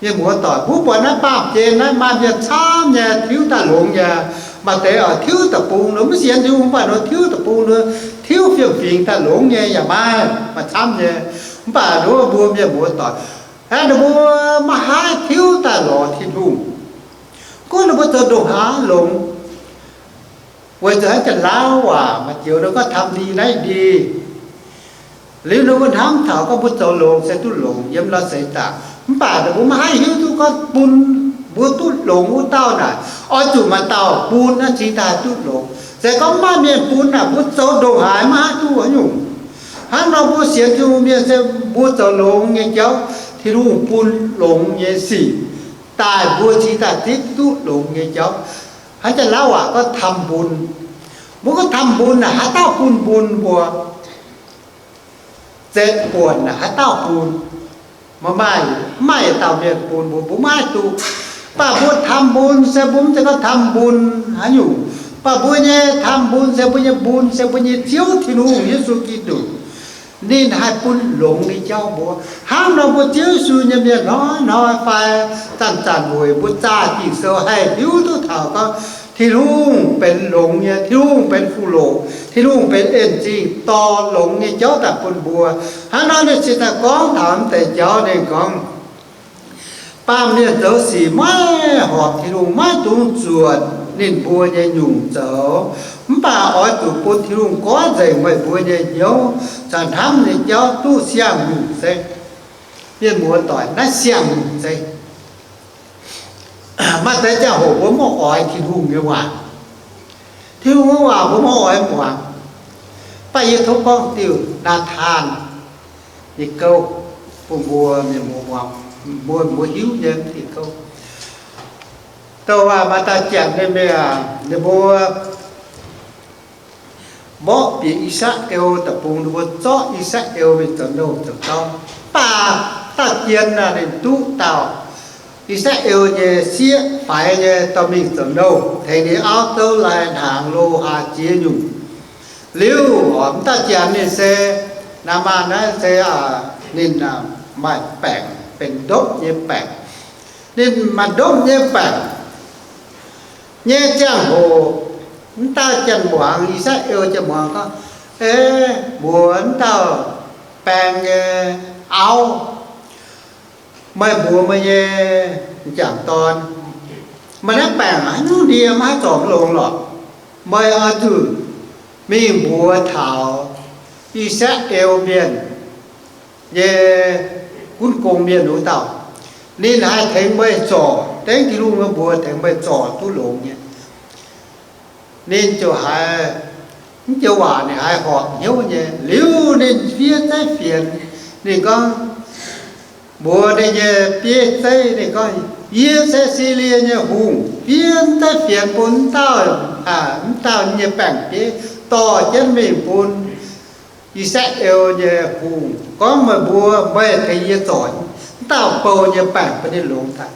Mienh muoz-doic, mbuo buatc naaiv baamh gen naaiv maaih mienh camv nyei tiuv daaih longx nyei. Maaih deix oix tiuv deic-bung nor mv sienx Tin-Hungh, mv baac nor tiuv deic-bung nor tiuv fiem-fingx daaih longx nyei yaac maaih, maaih camv nyei. Mv baac nduov mbuo mienh muoz-doic, ninh mbuo maiv haih tiuv daaih lorz Tin-Hungh. Gunv ninh mbuo zoux ndongc haaix longx, weic zuqc hnangv Janx-Laauv waac maaih joux nor gorngv ทำดีได้ดี. Liuz ninh mbuo hnamv taux gorngv mbuo zoux longx se duqv longx yiem lorz seix zaangc. Mv baac ninh mbuo maiv haih hiuv duqv gorngv bun, mbuo duqv longx wuov dauh naaic, oix zuqc maaih dauh bun naaiv cingx daaih duqv longx. Se gorngv maiv maaih mienh bun naaic, mbuo zoux ndongc haaix maiv haih duqv haaix nyungc. Hnangv nor mbuo sienx Tin-Hungh mienh se mbuo zoux longx nyei jauv, Tin-Hungh bun longx nyei sic daaih mbuo cingx daaih zipv duqv longx nyei jauv. Hnangv Janx-Laauv waac gorngv ทำบุญ. Mbuo gorngv ทำบุญ naaic haaix dauh bun bun mbuo? Zetc buonc naaic haaix dauh bun? Maiv maaih, maiv maaih yietc dauh mienh bun mbuo, mbuo maiv haih duqv. Mv baac mbuo ทำบุญ se mbuo mv zeiz gorngv ทำบุญ haaix nyungc. Mv baac mbuo nyei ทำบุญ se mbuo nyei bun se mbuo nyei Ziouv Tin-Hungh Yesu Giduc. Ninh haih bun longx nyei jauv mbuo. Hnangv nor mbuo Ziouv Yesu nyei mienh hnoi-hnoi fai zanc-zanc weic mbuo zaah Ging-Sou haih hiuv duqv taux gorngv Tin-Hungh benx longx nyei, Tin-Hungh benx fuqv-loqc, Tin-Hungh benx en zingh dorh longx nyei jauv daaih bun mbuo. Hnangv nor ninh cingx daaih gorngv taux mv deix jauv, ninh gorngv, baamh mienh zoux sic maiv horpc Tin-Hungh, maiv dungx zuotc ninh mbuo nyei nyungc zoux. Mv baac oix zuqc bun Tin-Hungh goiv nzengc meih mbuo nyei hnyouv caux hnamv nyei jauv duqv siang-nyungc zeiv. Mienh muoz-doic, naaiv siang-nyungc zeiv. Maaih deix ziangh hoc mbuo maiv oix Tin-Hungh nyei waac. Tin-Hungh nyei waac mbuo maiv oix muangx. Mv baac yie tov gorngv diuh Naa^taan nyei gouv bun mbuo mienh muoz muangx, mbuo, mbuo hiuv nyei diuh gouv. Douc waac maaih dauh Janx nyei mienh, ninh mbuo mborqv bieqc I^saa^laa^en Deic-Bung, ninh mbuo zorqv I^saa^laa^en mingh zoux nouh zoux dauh. Mv baac dauh Jien naaic ninh duqv dauh I^saa^laa^en nyei sieqv faix nyei dorh mingh zoux nouh, tengx ninh auv zouv lai hnaangx, lo haa ziex nyungc. Liuz, mv dauh Janx ninh se, Naa^man naaiv se, ninh maaih baengc, benx ndopv nyei baengc. Ninh maaih ndopv nyei baengc nyei ziangh hoc, mv dauh janx-muangz, I^saa^laa^en janx-muangz gorngv, E, mbuox mv dauh baeng nyei auv, meih mbuox meih nyei m'jangc dorn, meih naaiv baengc haaix nyungc ndie maiv haih zorc mv longx lorqc. Meih oix zuqc mingh mbuox taux I^saa^laa^en mienh nyei gunv gong mienh wuov dauh, ninh haih tengx meih zorc, dengv Tin-Hungh nyei mbuox tengx meih zorc duqv longx nyei. Ninh ziouc haiz, mv joux waac ninh haiz horpc hnyouv nyei. Liuz ninh fiev zeiv fienx, ninh gorngv, mbuox ninh nyei bieiv zeiv, ninh gorngv, Yie se Silie nyei hungh. Fiev zeiv fienx bun mv dauh, mv dauh nyei baeng-bieiv dorh jienv mingh bun I^saa^laa^en nyei hungh, gorngv, Meih mbuo, meih tengx yie zorc mv dauh bou nyei baengc bun ninh longx daaih.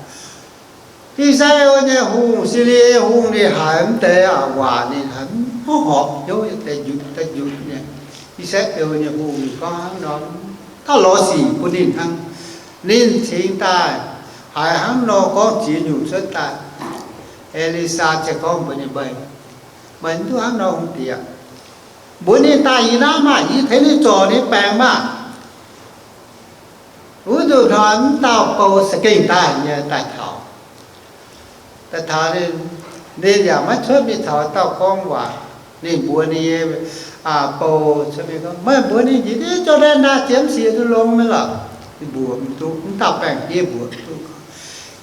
I^saa^laa^en nyei hungh, Silie nyei hungh, ninh haiz mv deix waac, ninh haiz mv horpc hnyouv, deix njutc, deix njutc nyei. I^saa^laa^en nyei hungh ninh gorngv hnangv nor, dauh lorz sic bun ninh hnangv. Ninh cingx daaih haiz hnangv nor gorngv ziex nyungc cuotv daaih. E^li^saa ziouc gorngv mbuox ninh, Meih, meih mv duqv hnangv nor hungh diex. Mbuox ninh daaih yie naaiv maah, yie tengx ninh zorc ninh baengc maah. Wuov nzunc hnoi mv dauh bou za'gengh daaih nyei daaih taux. Daaih taux ninh, ninh yaac maiv cuotv mingh taux dauh gorngv waac. Ninh mbuox ninh nyei bou cuotv mingh gorngv, Meih mbuox ninh njiec ndiev Jor^ndaen Ndaaih ziemx siec duqv longx mingh lorqc. Ninh mbuox mv duqv, mv dauh baeng-bieiv mbuox mv duqv.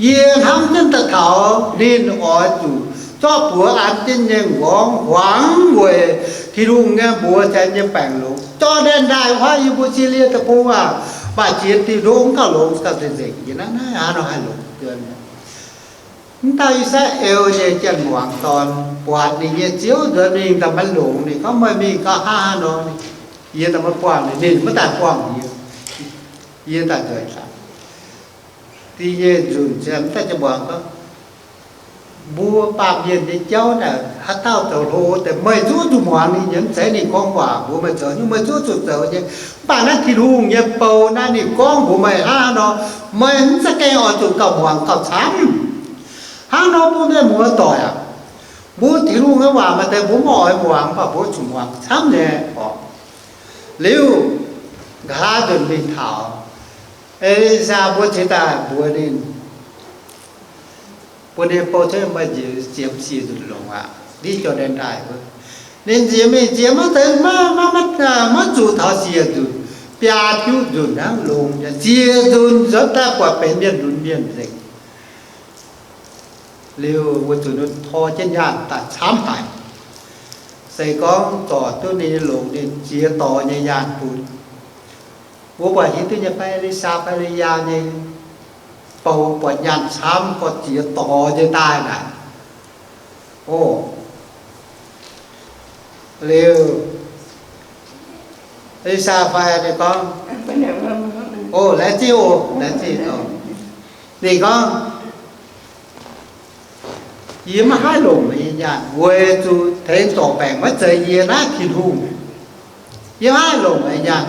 Yie hnamv jienv daaih taux ninh oix zuqc zorqv buoz an jienv nyei m'nqorngv huangx weic Tin-Hungh nyei mbuox caux nyei baengc longx. Jor^ndaen Ndaaih wuov, yie mbuo Silie Deic-Bung aac, maaih ziex diuh ndoqv mv gauh longx, gauh nzengc. Yie naaiv, naaiv hnangv nor haih longx. Mv dauh I^saa^laa^en nyei janx-muangz dorn buatc ninh nyei ziouv nzuonx mingh daaih maiv longx, ninh gorngv, Meih mingh gauh hnangv haaix nor? Yie daaih maiv buangh ninh, ninh maiv daaih buangh yie. Yie daaih nzuonx daaih. Da'nyeic nzunc ziouc mv dauh janx-muangz gorngv, Mbuo baamh mienh nyei jauv naaic, haaix dauh zoux hlo deix, meih zuqc zuqc muangx ninh nyei, mv zeiz ninh gorngv waac mbuox meih zoux nyungc, meih zuqc zuqc zoux nyei. Mv baac naaiv Tin-Hungh nyei bou naaiv ninh gorngv mbuox meih hnangv haaix nor, meih mv za'gengh oix zuqc gauh muangx gauh camv. Hnangv nor mbuo mienh muoz-doic aac, mbuo Tin-Hungh nyei waac maaih deix mbuo mv oix muangx, mv baac mbuo zuqc muangx camv nyei oc. Liuz, nqa'haav nzunc mingh taux, E^li^saa mbuo cingx daaih mbuox ninh, bun ninh bou cuotv, Meih njiec ziemx siec nzunc longx aqv, ndiev Jor^ndaen Ndaaih wuov. Ninh njiec mingh njiec maiv zeiz, maiv, maiv, maiv, maiv zuqc taux siec nzunc, biaa juqv nzunc hnangv longx nyei. Siec nzunc nzuonx daaih buatc benx mienh lunx mienh nzengc. Liuz wuov nzunc ninh tor jienv nyaanh daaih camv haic. Se gorngv zorc duqv ninh nyei longx, ninh ziex dorh nyei nyaanh bun. Mbuo buatc hiuv duqv nyei fai, E^li^saa fai E^li^yaa nyei bou buatc nyaanh camv gorngv ziex dorh nyei daaih naaic. O, liuz, E^li^saa fai ninh gorngv, O, laengz zingh oc, laengz zingh oc. Ninh gorngv, Yie maiv haih longc meih nyei nyaanh weic zuqc tengx zorc baengc maiv zeiz yie naaiv Tin-Hungh. Yie maiv haih longc meih nyei nyaanh.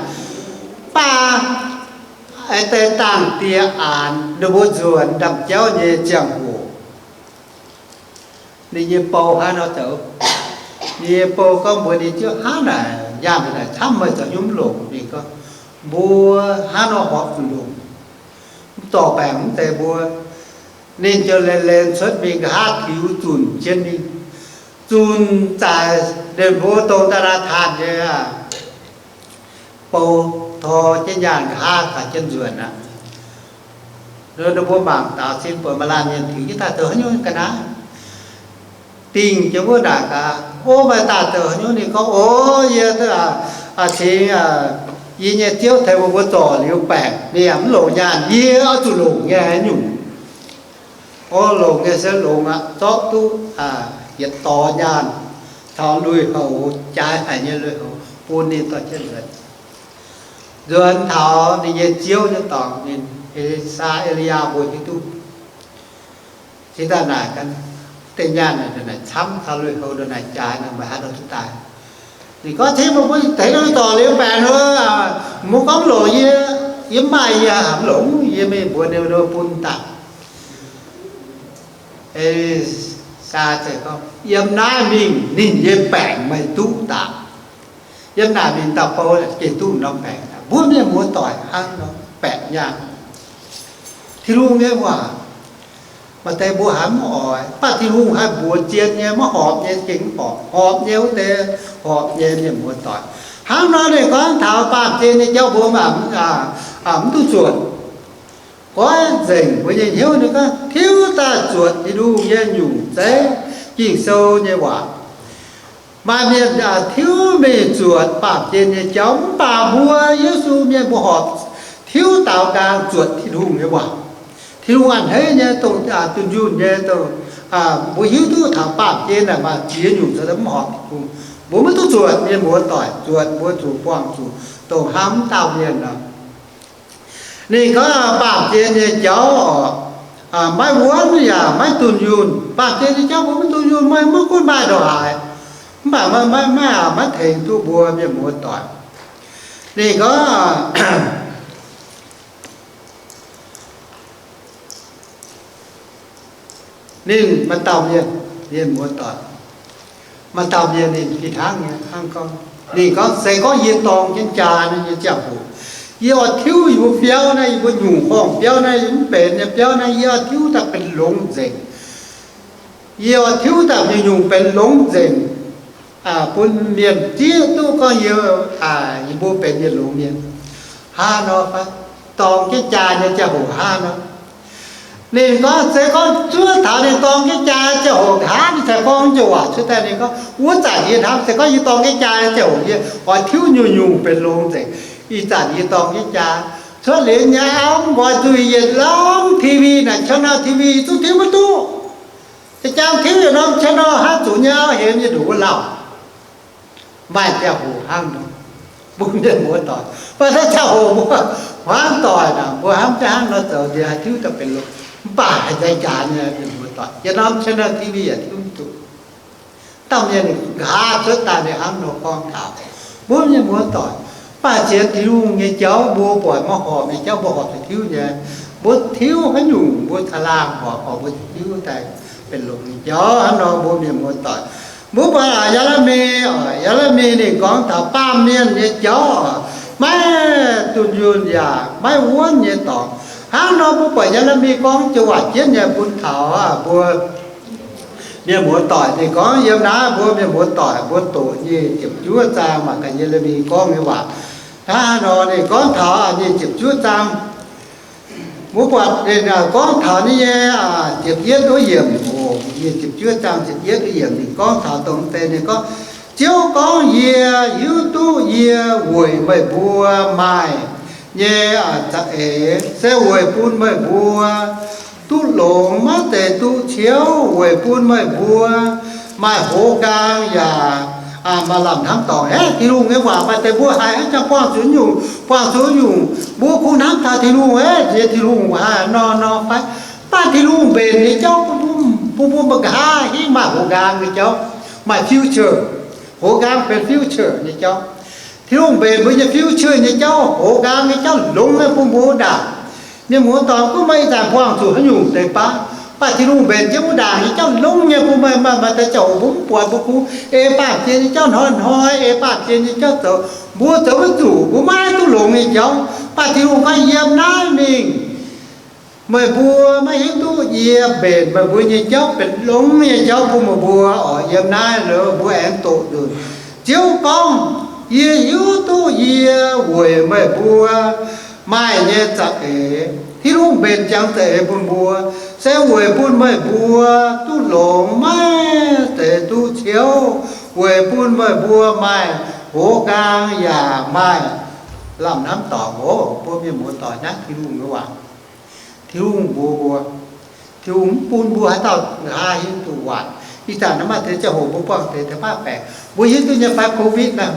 Mv baac deix dangh die aanx ninh mbuo nzuonx ndaamv-jauv nyei ziangh hoc, Ninh nyei bou hnangv nor zoux. Ninh nyei bou gorngv mbuox ninh ziouv, hnangv naaic nyaanh naaic camv, meih zoux haaix nyungc mv longc? Ninh gorngv, mbuo hnangv nor horpc zuqc longc, mv dorh baengc mv deix mbuo. Ninh ziouc leiz-leiz cuotv mingh nqa'haav tiux zunc jienv mingh. Zunc zaaic ndeic-mbuo dongh da'naaiv taanh nyei bou, tor jienv nyaanh nqa'haav taux jienv nzuonx aqv. Ninh mbuo mangc daaux sin buatc maaih laanh mienh tiux jienv daaih zoux haaix nyungc ga'naaiv. Dingh jienv wuov naaic gaax, o, meih daaih zoux haaix nyungc? Ninh gorngv, o, yie cingx yie nyei ziouv tengx meih mbuo zorc liuz baengc, ninh yaac mv longc nyaanh, yie oix zuqc longc nyei haaix nyungc. O, longc nyei se longc aqv, zorqv duqv yietc dorh nyaanh caux lui-houx, jaaix haic nyei lui-houx bun ninh dorh jienv nzuonx. Nzuonx taux ninh nyei ziouv nyei dorngx, ninh, Aa^li^saa, E^li^yaa mbuo hiuv duqv. Cingx daaih naaic gan, deix nyaanh naaic camv caux lui-houx ndongc naaic jaaix nor, meih haaix nor duqv daaih? Ninh gorngv, cingx meih mbuo tengx ninh zorc liuz baengc nor, mbuo gorngv mv longc yie, yie mv maaih, yie haaix mv longc, yie mingh mbuox ninh bun daaih. E^li^saa ziouc gorngv, yiem naaiv mingh ninh nyei baengc meih duqv daaih. Yiem naaic mingh dauh bou gengh duqv norm baengc. Mbuo mienh muoz-doic hnangv nor baeqc nyaanh. Tin-Hungh nyei waac, maaih deix mbuo haiz mv oix, mv baac Tin-Hungh haih mbuox zien nyei, maiv horpc nyei gengh mv horpc, horpc nyei wuov deix horpc nyei, mienh muoz-doic. Hnangv nor ninh gorngv taux baamh gen nyei jauv mbuo mv, mv duqv zuotc. Goiv nzengc mbuo nyei hnyouv, ninh gorngv tiuv daaih zuotc Tin-Hungh nyei nyungc zeiv, Ging-Sou nyei waac. Maaih mienh tiuv mingh zuotc baamh gen nyei jauv, mv baac mbuo Yesu mienh mbuo horpc tiuv daaux nqaang zuotc Tin-Hungh nyei waac. Tin-Hungh a'hneiv nyei, dongh dunh yunh nyei, dongh mbuo hiuv duqv taux baamh gen naaic maaih ziex nyungc zoux daaih mv horpc Tin-Hungh. Mbuo maiv duqv zuotc, mienh muoz-doic, zuotc mbuo zuqc buangh zuqc dongh hnamv dauh mienh nor. Ninh gorngv baamh gen nyei jauv oc, maiv wuonv yaac maiv dunh yunh. Baamh gen nyei jauv mbuo maiv dunh yunh, maiv, maiv gunv maaih ndongc haaix, mv baac maiv, maiv, maiv, maiv tengx duqv mbuo mienh muoz-doic. Ninh gorngv ninh maaih dauh mienh, mienh muoz-doic, maaih dauh mienh ninh fih hnangv nyei hnangv gorngv, ninh gorngv, se gorngv yie dorng jienv jaa naaiv nyei ziangh hoc, yie oix tiuv yie mbuo biauv naaiv, yie mbuo nyungc horngh biauv naaiv, yie mv benx nyei biauv naaiv, yie oix tiuv daaih benx longx nzengc. Yie oix tiuv daaih nyungc-nyungc benx longx nzengc, bun mienh zieqv duqv gorngv yie, yie mbuo benx mienh longx mienh. Hnangv nor fai? Dorng jienv jaa nyei ziangh hoc hnangv nor. Ninh gorngv se gorngv zuov taux ninh dorng jienv jaa ziangh hoc nqa'haav, ninh cingx gorngv joux waac cuotv daaih, ninh gorngv, wuov zanc yie hnamv se gorngv yie dorng jienv jaa ziangh hoc yie oix tiuv nyungc-nyungc benx longx nzengc. Ih zanc yie dorng jienv jaa, cuotv liuz nyei auv mv nqoi nzuih yietc norm T V naaic, channel T V zungv tiuv maiv duqv. Jaa-jaang tiuv yietc norm channel hnangv, zuqc nyei auv hemx nyei nduqc wuov lauh. Maaih ziangh hoc hnangv nor, mbuo mienh muoz-doic, mv baac naaiv ziangh hoc mbuo hmuangv doic naaic, mbuo hnamv jienv hnangv nor zoux, nziex haih tiuv daaih benx longx. Mv baac haih nzai jaax nyei, mienh muoz-doic, yietc norm channel T V yaac tiuv mv duqv. Dauh mienh nqa'haav cuotv daaih ninh hnangv nor gorngv taux mbuo mienh muoz-doic. Mv baac sienx Tin-Hungh nyei jauv mbuo buatc maiv horpc nyei jauv mbuo horpc zuqc tiuv nyei. Mbuo tiuv haaix nyungc mbuo caangh laangh horpc, horpc mbuo zuqc tiuv daaih benx longx nyei jauv. Hnangv nor mbuo mienh muoz-doic, mbuo buatc Yaa^le^mi, Yaa^le^mi ninh gorngv taux baamh mienh nyei jauv, maiv dunh yunh yaac maiv wuonv nyei dorngx. Hnangv nor mbuo buatc Yaa^le^mi gorngv joux waac jienv nyei bun taux mbuo mienh muoz-doic. Ninh gorngv yiem naaiv mbuo mienh muoz-doic mbuo doqc nyic ziepc juov zaang maaih ganh Yaa^le^mi gorngv nyei waac. Hnangv nor ninh gorngv taux nyic ziepc juov zaang, mbuo buatc ninh gorngv taux ninh nyei ziepc yietv wuov yiemc oc. Nyic ziepc juov zaang ziepc yietv wuov yiemc ninh gorngv taux dongh deix, ninh gorngv, Ziouv gorngv, yie hiuv duqv yie weic meih mbuo maaih nyei za'eix se weic bun meih mbuo duqv longx, maiv zeiz duqv ciouv, weic bun meih mbuo maaih hoz nqaang yaac maaih lamh hnamv dorngc. Aeqv, Tin-Hungh nyei waac maaih deix mbuo haiz hnangv jangx buangh zuqc nyungc, buangh zuqc nyungc, mbuo kungx hnamv taux Tin-Hungh, aeqv, nyei Tin-Hungh haaix nor nor fai? Mv baac Tin-Hungh mbenc nyei jauv bun mbuo, bun mbuo mangc nqa'haav hingv maaih hoz nqaang nyei jauv, maaih future. Hoz nqaang benx future nyei jauv. Tin-Hungh mbenc mbuo nyei future nyei jauv, hoz nqaang nyei jauv longx nyei bun mbuo ndaangc. Mienh muoz-doic, gunv meih ih zanc buangh zuqc haaix nyungc deix baav, Mv baac Tin-Hungh mbenc jienv wuov ndaangc nyei jauv longx nyei bun meih, meih, meih daaih ziangh hoc mbuo mv buatc, mbuo kungx ei baamh gen nyei jauv hnoi-hnoi, ei baamh gen nyei jauv zoux. Mbuo zoux maiv zuqc, mbuo maiv duqv longx nyei jauv. Mv baac Tin-Hungh gorngv, yiem naaiv mingh meih mbuo maiv hiuv duqv yie mbenc meih mbuo nyei jauv benx longx nyei jauv bun meih mbuo oc. Yiem naaiv mbuo aengx doqc nzunc. Ziouv gorngv, yie hiuv duqv yie weic meih mbuo maaih nyei za'eix, Tin-Hungh mbenc ziangx za'eix bun mbuo, se weic bun meih mbuo duqv longx, maiv zeiz duqv ciouv, weic bun meih mbuo maaih hoz nqaang yaac maaih lamh hnamv dorngc oc. Mbuo mienh muoz-doic, naaiv Tin-Hungh nyei waac. Tin-Hungh mbuox mbuo, Tin-Hungh mv bun mbuo haaix dauh nqa'haav hingv duqv waaic. Ih zanc naaiv maaih deix ziangh hoc mbuo buangh deix deix baav baengc, mbuo hiuv duqv nyei fai? Covid naaiv,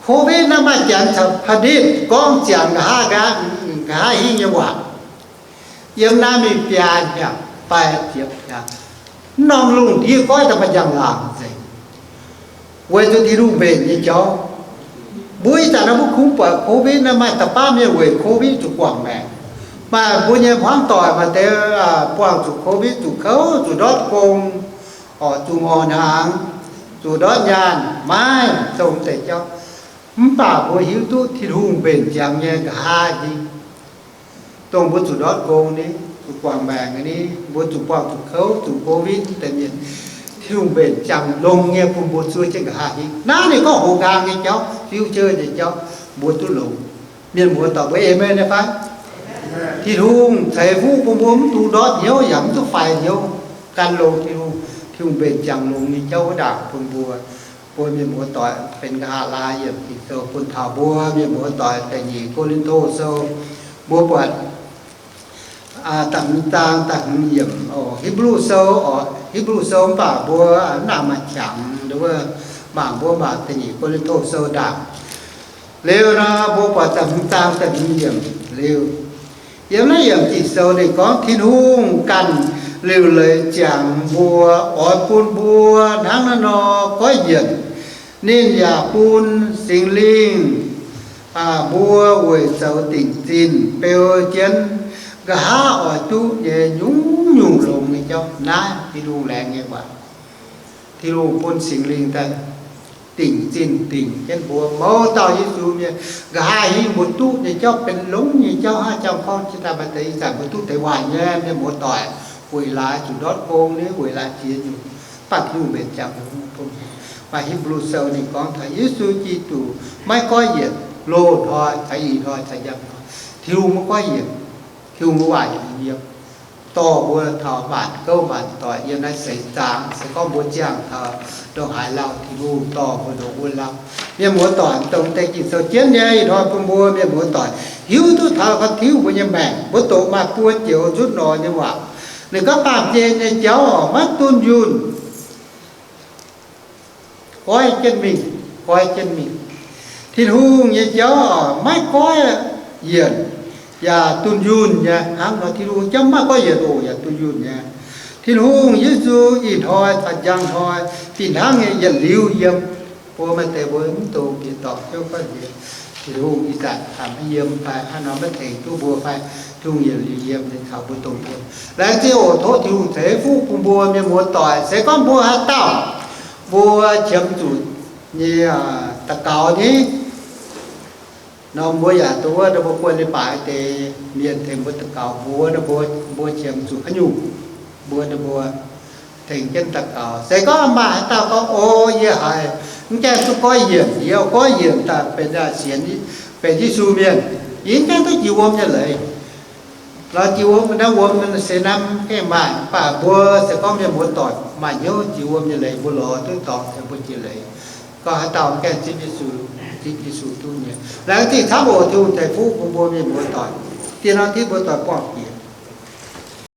Covid naaiv maaih janx caux ผลิต gorngv ziangx nqa'haav, nqa'haav hingv nyei waac. Yiem naaiv mingh biaa hnyangx fai ziepc hnyangx, mv norm lungh ndiev goiv daaih maaih njang-laangc nzengc, weic zuqc Tin-Hungh mbenc nyei jauv. Mbuo ih zanc naaiv mbuo kungx buatc Covid naaiv maaih da'faanh mienh weic Covid zuqc guangc maengc. Maaih mbuo nyei hmuangv doic maaih deix buangh zuqc Covid zuqc kouv, zuqc ndortv gong, oc, zuqc ngorc hnaangx, zuqc ndortv nyaanh, maiv dongh deix jauv. Mv baac mbuo hiuv duqv Tin-Hungh mbenc ziangx nyei nqa'haav hingv, dongh mbuo zuqc ndortv gong ni, zuqc guangc maengc ni, mbuo zuqc buangh zuqc kouv, zuqc Covid deix mienh, Tin-Hungh mbenc ziangx longx nyei bun mbuo zuov jienv nqa'haav hingv. Naaiv ninh gorngv hoz nqaang nyei jauv, future nyei jauv, mbuo duqv longx. Mienh muoz-doic, mbuo amen nyei fai? Tin-Hungh ceix fuqv bun mbuo mv dungx ndortv hnyouv yaac mv duqv faix hnyouv, gan longx Tin-Hungh. Tin-Hungh mbenc ziangx longx nyei jauv wuov ndaangc bun mbuo. Mbuo mienh muoz-doic, benx nqa'haav laaix yiemc Ging-Sou bun taux mbuo mienh muoz-doic. Da'nyeic Ko^lin^to Sou, mbuo buatc da'hmz zaang da'hmz yiemc oc. Hipv^lu Sou oc, Hipv^lu Sou mv baac mbuo mv nangc maaih qangx, mangc mbuo mangc Da'nyeic Ko^lin^to Sou ndaangc. Liuz nor mbuo buatc da'hmz zaang da'hmz yiemc liuz, yiem naaiv yiemc Ging-Sou ninh gorngv Tin-Hungh ganh liuc leiz ziangx mbuo, oix bun mbuo hnangv naaiv nor goiv yienc. Ninh yaac bun Singx Lingh mbuo weic zoux dingc zinh beu jienv nqa'haav oix duqv nyei nyungc-nyungc longx nyei jauv. Naaiv Tin-Hungh laengz nyei waac. Tin-Hungh bun Singx Lingh daaih dingc zinh dingc jienv mbuo. Mouz dauh Yesu mienh, nqa'haav hingv mbuo duqv nyei jauv benx longx nyei jauv hnangv. Jangx gorngv jiex daaih maaih deix ih zanc mbuo duqv deix waaic nyei mienh muoz-doic, weic laaix zuqc ndortv gong ni, weic laaix ziex nyungc, mv baac Tin-Hungh mbenc ziangx bun. Maaih Hipv^lu Sou ninh gorngv taux Yesu Giduc maiv goiv yienc, loz-hnoi caux ih hnoi caux njang hnoi. Tin-Hungh maiv goiv yienc. Tin-Hungh nyei waac yiem, dorh mbuo taux maanc gouv maanc doic yiem naaiv seix zaangc. Se gorngv mbuo ziangh taux ndongc haaix lauh, Tin-Hungh dorh mbuo ndongc wuov lauh. Mienh muoz-doic, dongh deix Ging-Sou jienv nyei ih hnoi bun mbuo mienh muoz-doic hiuv duqv taux ganh tiuv mbuo nyei maengc. Mbuo doqc maaih buo joux nzutv nor nyei waac. Ninh gorngv baamh gen nyei jauv oc, maiv dunh yunh. Goiv jienv mingh, goiv jienv mingh. Tin-Hungh nyei jauv oc, maiv goiv yienc yaac dunh yunh nyei. Hnangv nor Tin-Hungh jauv maiv goiv yienc oc yaac dunh yunh nyei. Tin-Hungh Yesu ih hnoi caux njang hnoi fih hnangv nyei yietc liuz yiem. Mbuo maaih deix mbuo mv dungx bieqc dorngc Ziouv goiv yienc. Tin-Hungh ih zanc maiv yiem fai hnangv nor maiv tengx duqv mbuo fai, Tin-Hungh yietc liuz yiem ninh caux mbuo dongh mbuo. Laengz zingh oc. Tov Tin-Hungh ceix fuqv bun mbuo mienh muoz-doic. Se gorngv mbuo haaix dauh mbuo qiemx zuqc nyei daux gaux ni, nor mbuo yaac dongh wuov mbuo guon leiz-baaix deix mienh tengx mbuo daux gaux, mbuox ninh mbuo, mbuo qiemx zuqc haaix nyungc, mbuox ninh mbuo tengx jienv daux gaux. Se gorngv maaih haaix dauh gorngv, O, yie haiz mv gaengh duqv goiv yienc, yie goiv yienc daaih benx sienx, benx Yesu mienh, yie mv gaengh duqv jiex wuom nyei leiz. Lorz jiex wuom, naaiv wuom se naaiv mv gaengh maaih, mv baac mbuo se gorngv mienh muoz-doic maaih hnyouv jiex wuom nyei leiz, mbuo lorz duqv dorngx tengx mbuo jiex leiz. Gorngv haaix dauh mv gaengh zipv Yesu, zipv Yesu duqv nyei. Laengz zingh camv oc. Tin-Hungh ceix fuqv bun mbuo mienh muoz-doic. Dieh norm tipv mbuo doic buangh bieqc.